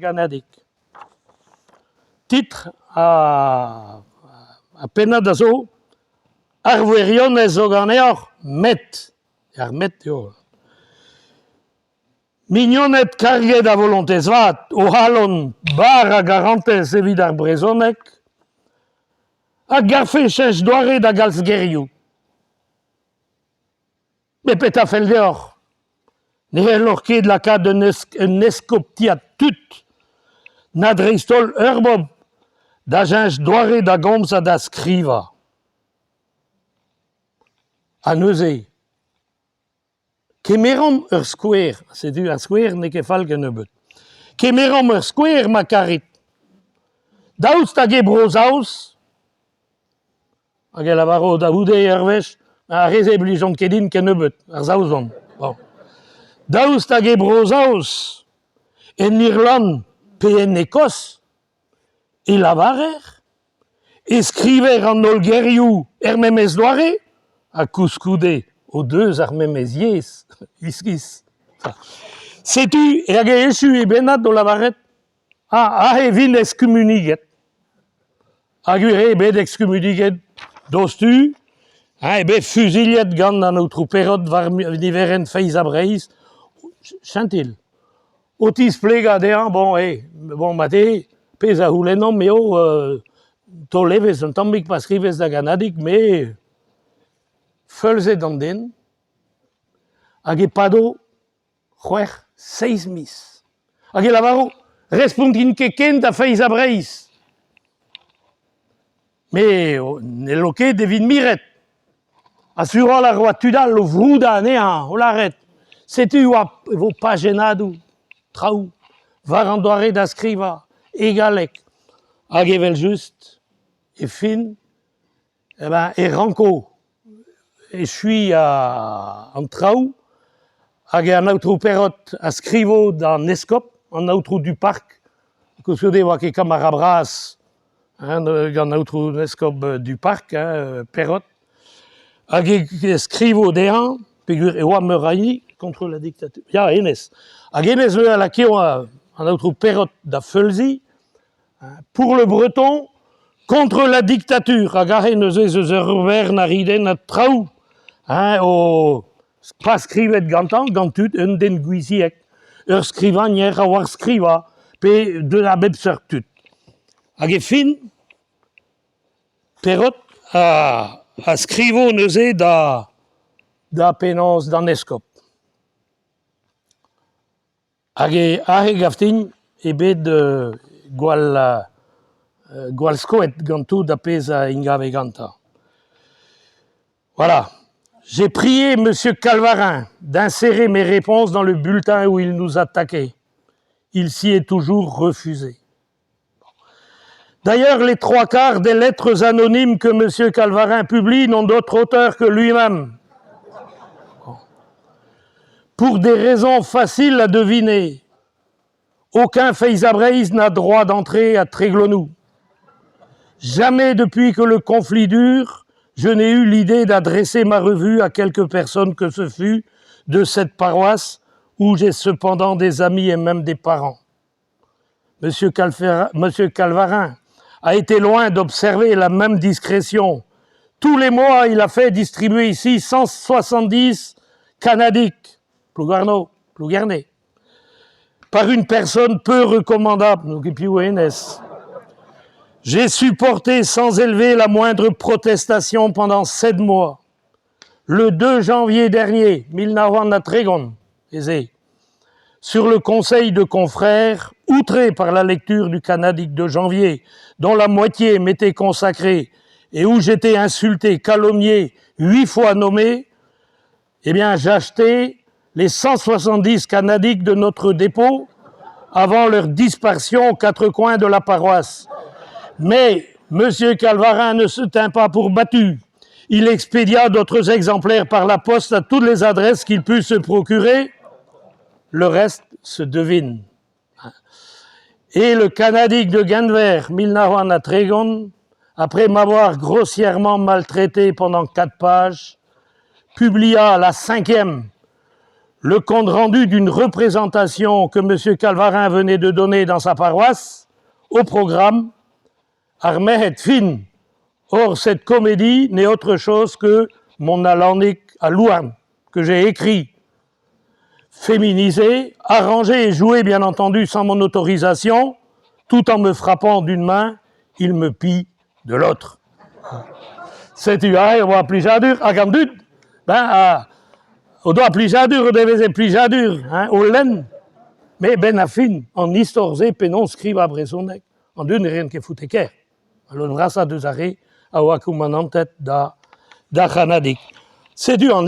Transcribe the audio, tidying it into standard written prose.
Gannadig. Titl ar pennad a zo Ar wirionez zo ganeoc'h met, ar met eo. Mignoned karget a volontez vat, o c'halon barr a garantez evit ar brezhoneg, a garfe cheñch doare da galz gerioù. Met petra fell deoc'h ? Ne c'helloc'h ket lakaat un eskoptiad tud, na dreist-holl ur bobl, da cheñch doare da gomz ha da skrivañ. Ha neuze, kemeromp ur skouer, setu ar skouer n'eo ket fall kennebeut. Kemeromp ur skouer ma karit. Daoust hag e Bro-Saoz Hag e lavaro da c'houde ur wech, ar re-se 'blijont ket din kennebeut, ar Saozon. Bon. Daoust hag e Bro-Saoz, en Irland pe en Ekos, e lavarer e skriver an holl gerioù er memes doare ha koulskoude o deus ar memes yezh, iskis. Setu hag e echu e bennad o lavaret Ah, aze e vin ekskumuniget. Ha gwir eo bet ekskumuniget diouzhtu, eñ eo bet fuzuilhet gant an aotrou Perrot war niverenn Feiz ha Breizh, Chentil, o tisplegañ dezhañ, bon eo, bon mat eo, pezh a c'houlennomp eo taol evezh un tammig pa skrivez da gannadig, met feulzet an den hag e pado c'hwec'h, seizh miz. Hag e lavaro, respontin ket ken da Feiz ha Breizh. Me n'hello ket evit miret. Ha sur-holl a roa tud all o vroudañ anezhañ, o lâret setu e oa e vo pajennadoù, traoù war an doare da skrivañ e galleg. Hag evel-just, e fin, eh ben, e ranko echuiñ an traoù hag an aotrou Perrot a skrivo d'an eskob, an aotrou Duparc, koulskoude e oa ket kamarad bras hein, gant an aotrou 'n eskob Duparc, hein, Perrot, hag e skrivo dezhañ peogwir e oa meur a hini contre la dictature. Ya, hennezh. Hag hennezh neuze a lakeo an aotrou Perrot da feulziñ Pour le breton, contre la dictature hag aze neuze ez eus ur wern a ridennad traoù hein, o pas skrivet gantañ gant tud un den gouiziek, ur skrivagner a oar skrivañ pe deus a bep seurt tud. Hag e fin, Perrot a, a skrivo neuze da, da penaos d'an eskob. Hag aze 'gav din eo bet gwall gwall skoet gant tout ar pezh a engave gantañ. Voilà. J'ai prié monsieur Calvarin d'insérer mes réponses dans le bulletin où il nous attaquait. Il s'y est toujours refusé. D'ailleurs, les trois quarts des lettres anonymes que monsieur Calvarin publie n'ont d'autre auteur que lui-même. Pour des raisons faciles à deviner, aucun Feiz ha Breizh n'a droit d'entrer à Tréglonou. Jamais depuis que le conflit dure, je n'ai eu l'idée d'adresser ma revue à quelque personne que ce fût de cette paroisse où j'ai cependant des amis et même des parents. Monsieur, Monsieur Calvarin a été loin d'observer la même discrétion. Tous les mois, il a fait distribuer ici 170 Canadiques, Plougarneau, Plouguerné, par une personne peu recommandable, J'ai supporté sans élever la moindre protestation pendant sept mois. Le 2 janvier dernier, 1930, sur le conseil de confrères, outré par la lecture du Canadique de janvier, dont la moitié m'était consacrée et où j'étais insulté, calomnié, huit fois nommé, eh bien, j'achetais les 170 Canadiques de notre dépôt avant leur dispersion aux quatre coins de la paroisse. Mais M. Calvarin ne se tint pas pour battu. Il expédia d'autres exemplaires par la poste à toutes les adresses qu'il put se procurer. Le reste se devine. Et le Canadique de Genver, 1930, après m'avoir grossièrement maltraité pendant quatre pages, publia la cinquième. Le compte rendu d'une représentation que M. Calvarin venait de donner dans sa paroisse, au programme Ar merc'hed fin. Or, cette comédie n'est autre chose que Mon Alanig al Louarn, que j'ai écrit, féminisé, arrangé et joué, bien entendu, sans mon autorisation, tout en me frappant d'une main, il me pille de l'autre. Setu aze e oa plijadur hag an dud ben, a, o doa plijadur o deveze plijadur hein, o lenn. Met 'benn ar fin, an istor-se penaos skrivañ brezhoneg, an dud ne reont ket foute-kaer. Al lodenn vrasañ deus ar re a oa koumanantet da d'ar C'hanadig. Setu an.